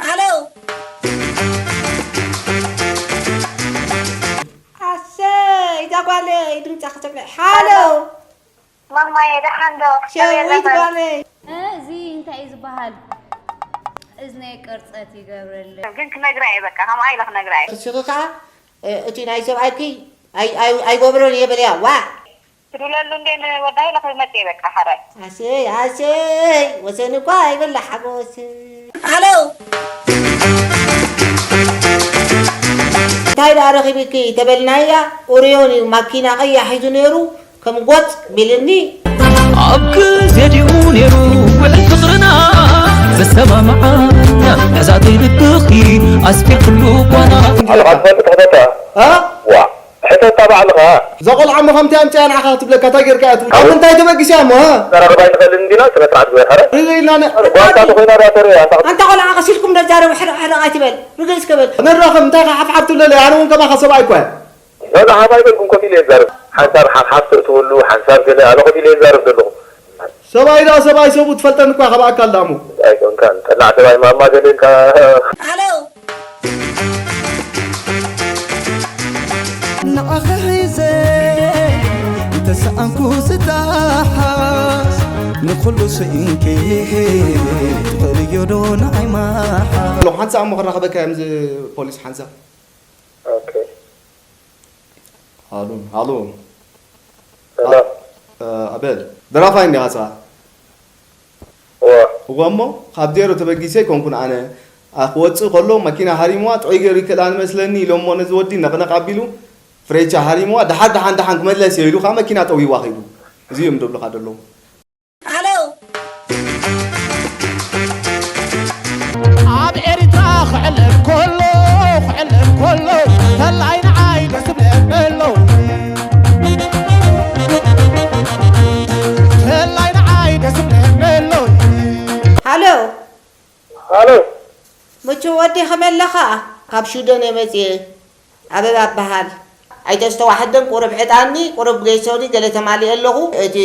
ሃሎ። ኣሰይ፣ እዛ ጓለይ፣ ድምጻ ክሰምዕ። ሃሎ። ማማየ፣ ደሓን ዶ? ሸዊት ጓለይ። እዚ እንታይ እዩ ዝበሃል? እዝነይ ቅርጸት ይገብረለይ። ግን ክነግራ እየ፣ በቃ፣ ከምኣ ኢለ ክነግራ እየ። እስኺ ኸዓ፣ እ፣ እቲ ናይ ሰብኣይኪ ኣይ-፣ ኣይ-፣ ኣይገብሮን እየ በልያ። ዋእ! ትድውለሉ እንዴ ንወዳይ ኢለ ክመጽእ እየ፣ በቃ፣ ሓራይ። ኣሰይ፣ ኣሰይ፣ ወሰን እኳ ኣይበላ ሓጎስ። ሃሎ። እንታይ ደኣ ረኺብኪ ተበልናያ? ኦርዮን እዩ፣ ማኪና ቀያሕ ሒዙ ነይሩ። ከም ጎጽ ቢልኒ። ኣብ ግዜ ድዩ ነይሩ ውዕል ፍቕርና ዘሰማምዓና? ሕዛተይ ልብኺ ኣስፊሕ ኩሉ ጓና። ባዕልኻ ትፈልጥ ሕተታ። እ? ዋ፣ ሕተታ ባዕልኻ። እዛ ቆልዓ እሞ ከምቲ ኣምፅያ ንዓኻ ክትብለካ እንታይ ጌርካ እያ ትብል? ኣብ ምንታይ ተበጊስያ እሞ፣ እ? ዘራርባ ኣይንኽእልን እንዲና፣ ስነ ስርዓት ግበር፣ ሕረ። ርግእ ኢልና ን-፣ ጓልካ ተኾይና ዳ ተርእያ፣ ኣንታ ኣንታ ቆልዓ ቀስ ኢልኩም ዶ ትዛረቡ? ሕርቕ ሕርቕ ኣይትበል። ርግእ እስከ በል። ንራኸብ፣ እንታይ ኸ ሓፍሓፍ ትብለለይ? ኣነ እውን ከማኻ ሰብኣይ እኮ እየ። ሎሚ ሓፍ ኣይበልኩን፣ ኮፍ ኢለ እየ ዝዛረብ። ሓንሳብ ሓ-፣ ሓፍ ትእትውሉ፣ ሓንሳብ ገለ፣ ኣነ ኮፍ ኢለ እየ ዝዛረብ ዘለኹ። ሰብኣይ ደኣ ሰብኣይ ሰብኡ ትፈልጠኒ እኳ ካብ ኣካል ደኣ እሞ። ኣይኮንካን፣ ጠላዕ ሰብኣይ ማማ ገለ ኢልካ። ሃሎ። ንዓኺ ሒዘ እንተሰኣንኩ ዝጠሓስ፣ ንኹሉ ስኢንኪ ትኽእልዮ ዶ ንዓይ ምሓዝ? ኣሎ፣ ሓንሳብ እሞ ክራኸበካ እዮም፣ እዚ ፖሊስ ሓንሳብ። ኦኬ። ሃሎ፣ ሃሎ። ሰላም። እ፣ ኣበል፣ ደራፋይ እንዲኻ ንስኻ? እወ። እወ እሞ፣ ካብ ዜሮ ተበጊሰ ኣይኮንኩን ኣነ። ኣ፣ ክወጽእ ከሎ መኪና ሃሪምዋ፣ ጥዑይ ገይሩ ይክእላ ንመስለኒ ኢሎሞ ነዚ ወዲ ነቕነቕ ኣቢሉ፣ ፍሬቻ ሃሪምዋ፣ ደሓን፣ ደሓን፣ ደሓን ክመለስ እየ ኢሉ፣ ካብ መኪና ጠዊዋ ከይዱ። እዚ እዮም ደብሉኻ ደለዉ። ሃሎ። ኣብ ኤሪትራ ክዕለል ከሎ፣ ክዕለል ከሎ፣ ተላይ ንዓይ ደስ ዝብለኒ ኣሎ። ተላይ ንዓይ ደስ ዝብለኒ ኣሎ። ሃሎ። ሃሎ። ምቹ ወዲ ከመይ ኣለኻ? ካብ ሽወደን እየ መጽየ። ኣበባ እበሃል። ኣይተስተዋሕደን፣ ቁሩብ ዕጣኒ፣ ቁሩብ ገይሶኒ፣ ገለ ተማሊኤ ኣለኹ። እቲ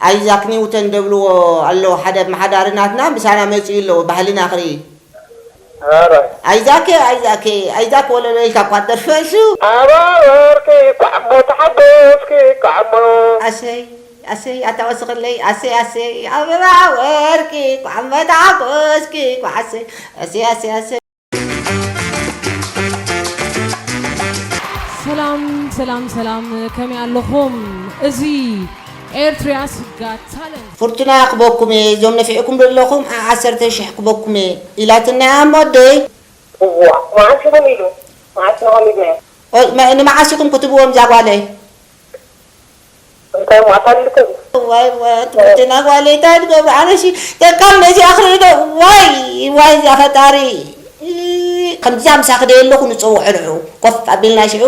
ኣይዛክ ኒውተን ደብልዎ ኣለዉ፣ ሓደ ኣመሓዳሪ ናትና፣ ምሳና መጺኡ ኣለዉ፣ ባህልና ክርኢ። ኧረ። ኣይዛኬ፣ ኣይዛኬ፣ ኣይዛክ ወለሎ ኢልካ እኳ ትደርፈ እሱ። ኣበባ ወርቂ፣ ኳዕ እሞ ተሓጎስኪ፣ ኳዕ እሞ። ኣሰይ፣ ኣሰይ፣ ኣታ ወስኽለይ፣ ኣሰይ፣ ኣሰይ፣ ኣበባ ወርቂ፣ ኳዕ እሞ ተሓጎስኪ፣ ኳዕ፣ ኣሰይ፣ ኣሰይ፣ ኣሰይ፣ ኣሰይ። ሰላም፣ ሰላም፣ ሰላም፣ ከመይ ኣለኹም? እዚ ኤርትሪያስ ጋት ታለንት። ፍርቱና ክበኩም እየ፣ እዞም ነፊዕኩም ዘለኹም ዓ-፣ ዓሰርተ ሽሕ ክበኩም እየ ኢላትና እያ እሞ ኣደይ። እዋ፣ መዓስ ይኹን ኢሉ? መዓስ ንኸም ኢልና? ኦ፣ መ-፣ ንመዓስ ኢኹም ክትብዎም እዛ ጓለይ? እንታይ እሞ ኣታሊልኩም? ዋይ፣ ዋይ፣ ኣቲ ፍርቱና ጓለይ፣ እንታይ ትገብሩ? ኣነሲ ደቃም ነዚ ኣኽሪዶ፣ ዋይ፣ ዋይ፣ እዛ ፈጣሪ። ኢ፣ ከምዛ ምሳኺ ደየለኹ ንጸውዖ ንዑ። ኮፍ ኣቢልና ሽዑ፣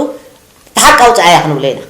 እቲ ሓቂ ኣውጽኣያ ክንብሎ ኢና።